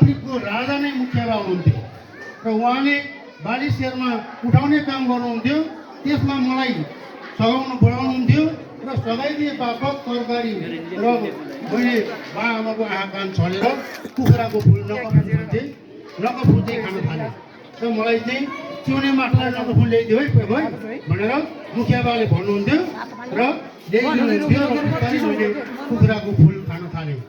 अफ्रिकाको राजा नै मुखिया बा हुनुहुन्थ्यो र उहाँले बाली सेरमा उठाउने काम गर्नुहुन्थ्यो। त्यसमा मलाई सघाउनु बढाउनुहुन्थ्यो र सघाइदिए बापत तरकारी र मैले बाआमाको आँखा कान छलेर कुखुराको फुल नकफुल चाहिँ खान थालेँ र मलाई चाहिँ चिउने माटोलाई नकफुल ल्याइदियो है भनेर मुखिया बाले भन्नुहुन्थ्यो र ल्याइदिनुहुन्थ्यो र बिस्तारै मैले कुखुराको फुल खान थालेँ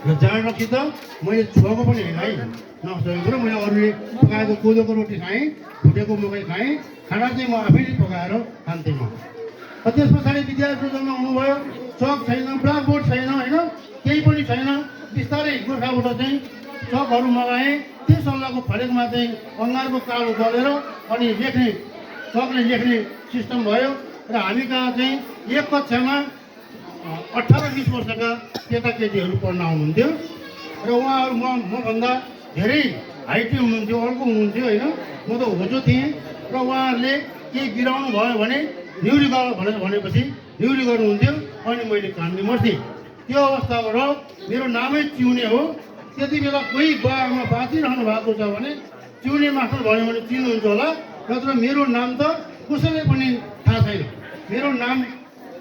र जाँडरखि त मैले छुवाको पनि होइन है नसकेको र मैले अरूले पकाएको कोदोको रोटी खाएँ, भुटेको मकै खाएँ। खाना चाहिँ म आफैले पकाएर खान्थेँ म। त्यस पछाडि विद्यार्थी जम्मा हुनुभयो, चक छैन, ब्ल्याकबोर्ड छैन, होइन केही पनि छैन। बिस्तारै गोर्खाबाट चाहिँ चकहरू मगाएँ। त्यो सल्लाहको फलेकमा चाहिँ अङ्गारको कालो दलेर अनि लेख्ने चकले लेख्ने सिस्टम भयो र हामी कहाँ चाहिँ एक कक्षामा 18-20 वर्षका केटाकेटीहरू पढ्न आउनुहुन्थ्यो र उहाँहरू मभन्दा धेरै हाइटी हुनुहुन्थ्यो, अर्को हुनुहुन्थ्यो होइन। म त होचो थिएँ र उहाँहरूले केही बिराउनु भयो भने न्युरी गर भनेर भनेपछि न्युरी गर्नुहुन्थ्यो अनि मैले कान्ने मर्थेँ। त्यो अवस्थाबाट मेरो नामै चिउने हो। त्यति बेला कोही बाआमा बाँचिरहनु भएको छ भने चिउने मास्टर भन्यो भने चिन्नुहुन्छ होला, नत्र मेरो नाम त कसैले पनि थाहा छैन। मेरो नाम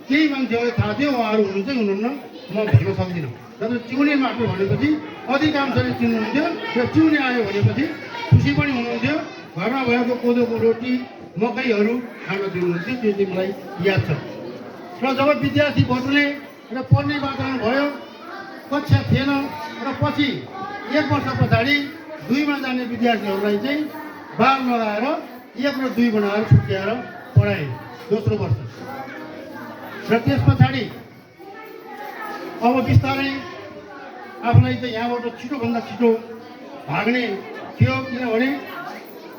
केही मान्छेहरूलाई थाहा थियो, उहाँहरू हुनुहुन्छ कि हुनुहुन्न म भन्न सक्दिनँ। नत्र चिउने मास्टर भनेपछि अधिकांशले चिन्नुहुन्थ्यो र चिउने आयो भनेपछि खुसी पनि हुनुहुन्थ्यो। घरमा भएको कोदोको रोटी मकैहरू खान दिनुहुन्थ्यो। त्यो चाहिँ मलाई याद छ। र जब विद्यार्थी बदले र पढ्ने वातावरण भयो, कक्षा थिएन र पछि 1 वर्ष पछाडि 2मा जाने विद्यार्थीहरूलाई चाहिँ बार लगाएर 1 र 2 बनाएर छुट्याएर पढाएँ दोस्रो वर्ष। र त्यस पछाडि अब बिस्तारै आफूलाई त यहाँबाट छिटोभन्दा छिटो भाग्ने थियो, किनभने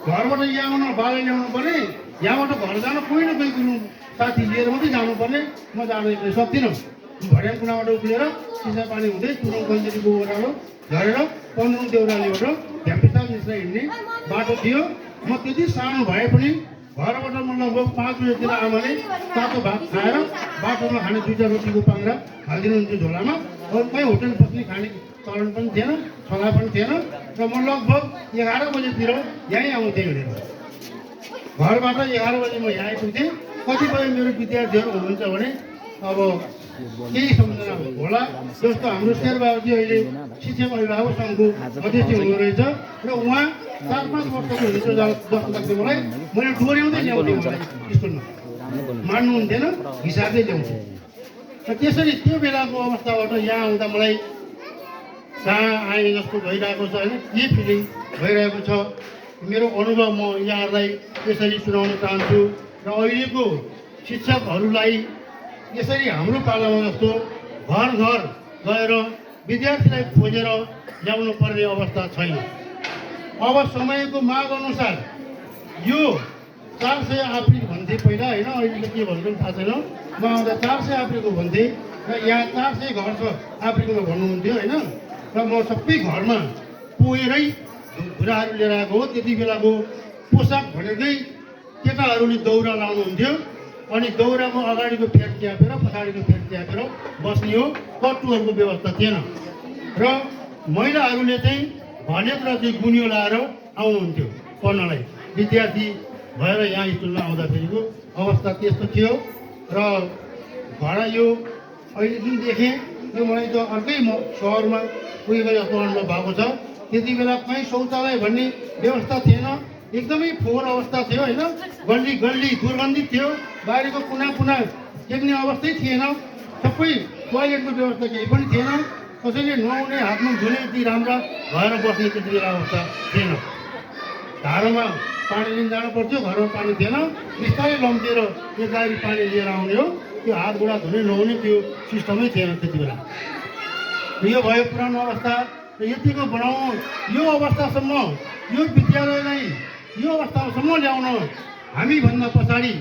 घरबाट यहाँ आउन बाले ल्याउनु पर्ने, यहाँबाट घर जान कोही न कोही गुरुङ साथी लिएर मात्रै जानुपर्ने। म जान सक्दिनँ। भड्याङ कुनाबाट उक्लेर चिसापानी हुँदै तुरुङ कन्जेरीको ओह्रालो झरेर 15 देउरालीबाट झ्याम्पिताल निस्केर हिँड्ने बाटो थियो। म त्यति सानो भए पनि घरबाट म लगभग 5 बजेतिर आमाले तातो भात खाएर बाटोमा खाने 2टा रोटीको पाङ्रा हालिदिनुहुन्थ्यो झोलामा। अरू कहीँ होटल बस्ने खाने चलन पनि थिएन, छला पनि थिएन र म लगभग 11 बजेतिर यहीँ आउँथेँ हिँडेर। घरबाट 11 बजे म यहाँ आइपुग्थेँ। कतिपय मेरो विद्यार्थीहरू हुनुहुन्छ भने अब केही सम्झना होला, जस्तो हाम्रो शेरबहादुरजी अहिले शिक्षक अभिभावक सङ्घको अध्यक्ष हुनु रहेछ र उहाँ 4-5 वर्षको हुन्छ जस्तो लाग्थ्यो मलाई। मैले डोर्याउँदै ल्याउँथेँ स्कुलमा, मान्नुहुन्थेन, हिसाबले ल्याउँथेँ। र त्यसरी त्यो बेलाको अवस्थाबाट यहाँ आउँदा मलाई कहाँ आए जस्तो भइरहेको छ, होइन के फिलिङ भइरहेको छ, मेरो अनुभव म यहाँहरूलाई यसरी सुनाउन चाहन्छु। र अहिलेको शिक्षकहरूलाई यसरी हाम्रो पालामा जस्तो घर घर गएर विद्यार्थीलाई खोजेर ल्याउनु पर्ने अवस्था छैन। अब समयको माग अनुसार यो 400 अप्रिल भन्थे पहिला, होइन अहिले त के भन्छ थाहा छैन। म आउँदा 400 अप्रिलको भन्थे र यहाँ 400 घर छ अप्रिलमा भन्नुहुन्थ्यो, होइन। र म सबै घरमा पुगेरै घुराहरू लिएर आएको हो। त्यति बेलाको पोसाक भनेकै केटाहरूले दौरा लाउनुहुन्थ्यो अनि दौरामा अगाडिको फेद च्यापेर पछाडिको फेद च्यापेर बस्ने हो। कट्टुहरूको व्यवस्था थिएन र महिलाहरूले चाहिँ भनेक र चाहिँ गुनियो लाएर आउनुहुन्थ्यो पढ्नलाई। विद्यार्थी भएर यहाँ स्कुलमा आउँदाखेरिको अवस्था त्यस्तो थियो र भाडा यो अहिले जुन देखेँ यो मलाई त अर्कै सहरमा पुगेको जस्तो अनुभव भएको छ। त्यति बेला कहीँ शौचालय भन्ने व्यवस्था थिएन, एकदमै फोहोर अवस्था थियो, होइन। गल्ली गल्ली दुर्गन्धित थियो, बाहिरको कुना टेक्ने अवस्थै थिएन। सबै टोयलेटको व्यवस्था केही पनि थिएन। कसैले नुहाउने हातमा धुने यति राम्रा भएर बस्ने त्यति बेला अवस्था थिएन। धारोमा पानी लिन जानु पर्थ्यो, घरमा पानी थिएन। बिस्तारै लम्किएर एक गाडी पानी लिएर आउने हो। त्यो हात गोडा धुने नुहाउने त्यो सिस्टमै थिएन त्यति बेला। यो भयो पुरानो अवस्था र यतिको बनाउनु यो अवस्थासम्म यो विद्यालयलाई यो अवस्थासम्म ल्याउन हामीभन्दा पछाडि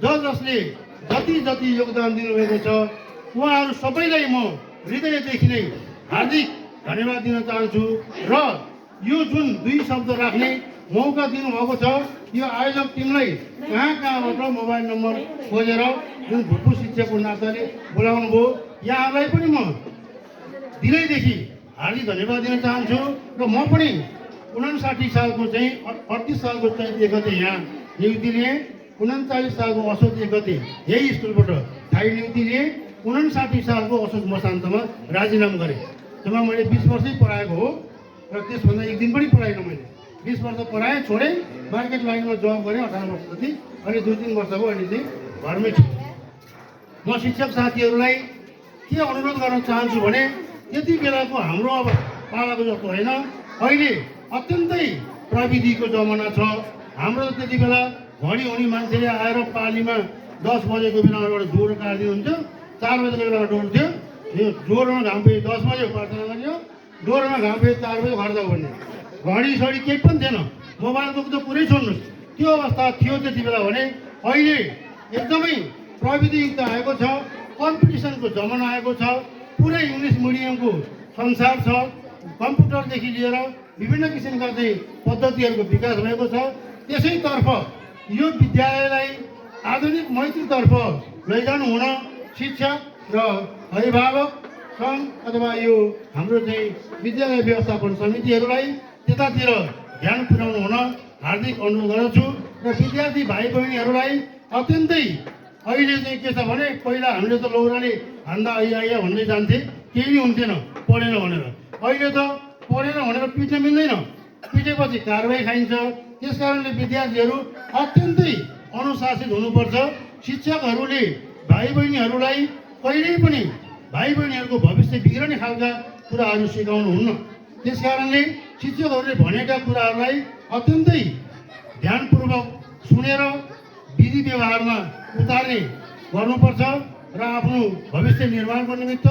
जसले जति योगदान दिनुभएको छ उहाँहरू सबैलाई म हृदयदेखि नै हार्दिक धन्यवाद दिन चाहन्छु। र यो जुन 2 शब्द राख्ने मौका दिनुभएको छ यो आयोजक टिमलाई कहाँबाट मोबाइल नम्बर खोजेर जुन भूतपूर्व शिक्षकको नाताले बोलाउनु भयो, यहाँहरूलाई पनि म दिनैदेखि हार्दिक धन्यवाद दिन चाहन्छु। र म पनि 59 सालको चाहिँ 38 सालको चैत 1 गते यहाँ नियुक्ति लिएँ। 39 सालको असोज 1 गते यही स्कुलबाट स्थायी नियुक्ति लिएँ। 59 सालको असोज मसान्तमा राजीनामा गरेँ। जम्मा मैले 20 वर्षै पढाएको हो र त्यसभन्दा एक दिन पनि पढाइनँ मैले। 20 वर्ष पढाएँ, छोडेँ, मार्केट लाइनमा जब गरेँ 18 वर्ष जति। अहिले 2-3 वर्ष भयो, अहिले चाहिँ घरमै छु। म शिक्षक साथीहरूलाई के अनुरोध गर्न चाहन्छु भने त्यति बेलाको हाम्रो अब पालाको जस्तो होइन। अहिले अत्यन्तै प्रविधिको जमाना छ। हाम्रो त त्यति बेला घडी हुने मान्छेले आएर पालीमा 10 बजेको बेलामा एउटा ज्वरो काटिदिनुहुन्थ्यो, 4 बजेको बेलामा डोर्थ्यो। यो ज्वरोमा घाम पेयो 10 बजे प्रार्थना गर्ने, ज्वरोमा घाम पेयो 4 बजे घर जाऊ भन्ने। घडी सडी केही पनि थिएन, मोबाइलको त कुरै छोड्नुहोस्। त्यो अवस्था थियो त्यति बेला भने। अहिले एकदमै प्रविधियुक्त आएको छ, कम्पिटिसनको जमाना आएको छ, पुरै इङ्ग्लिस मिडियमको संसार छ। कम्प्युटरदेखि लिएर विभिन्न किसिमका चाहिँ पद्धतिहरूको विकास भएको छ। त्यसैतर्फ यो विद्यालयलाई आधुनिक मैत्रीतर्फ लैजानु हुन शिक्षक र अभिभावक सङ्घ अथवा यो हाम्रो चाहिँ विद्यालय व्यवस्थापन समितिहरूलाई त्यतातिर ध्यान पुर्याउनु हुन हार्दिक अनुरोध गर्दछु। र विद्यार्थी भाइ बहिनीहरूलाई अत्यन्तै अहिले चाहिँ के छ भने पहिला हामीले त लौराले हान्दा आइया भन्दै जान्थे, केही हुन्थेन पढेन भनेर। अहिले त पढेन भनेर पिट्न मिल्दैन, पिटेपछि कारबाही खाइन्छ। त्यस कारणले विद्यार्थीहरू अत्यन्तै अनुशासित हुनुपर्छ। शिक्षकहरूले भाइ बहिनीहरूलाई कहिल्यै पनि भाइ बहिनीहरूको भविष्य बिग्रने खालका कुराहरू सिकाउनुहुन्न। त्यस कारणले शिक्षकहरूले भनेका कुराहरूलाई अत्यन्तै ध्यानपूर्वक सुनेर विधि व्यवहारमा उतार्ने गर्नुपर्छ। र आफ्नो भविष्य निर्माणको निमित्त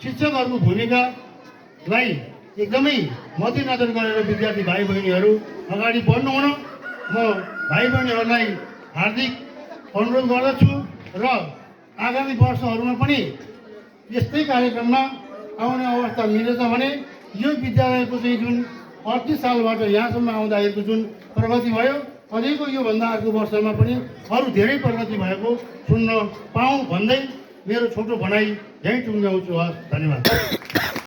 शिक्षकहरूको भूमिकालाई एकदमै मध्यनजर गरेर विद्यार्थी भाइ बहिनीहरू अगाडि बढ्नु हुन म भाइ बहिनीहरूलाई हार्दिक अनुरोध गर्दछु। र आगामी वर्षहरूमा पनि यस्तै कार्यक्रममा आउने अवस्था मिलेछ भने यो विद्यालयको चाहिँ जुन 38 सालबाट यहाँसम्म आउँदाखेरिको जुन प्रगति भयो, अझैको योभन्दा अर्को वर्षमा पनि अरू धेरै प्रगति भएको सुन्न पाऊँ भन्दै मेरो छोटो भनाइ यहीँ टुङ्ग्याउँछु। धन्यवाद।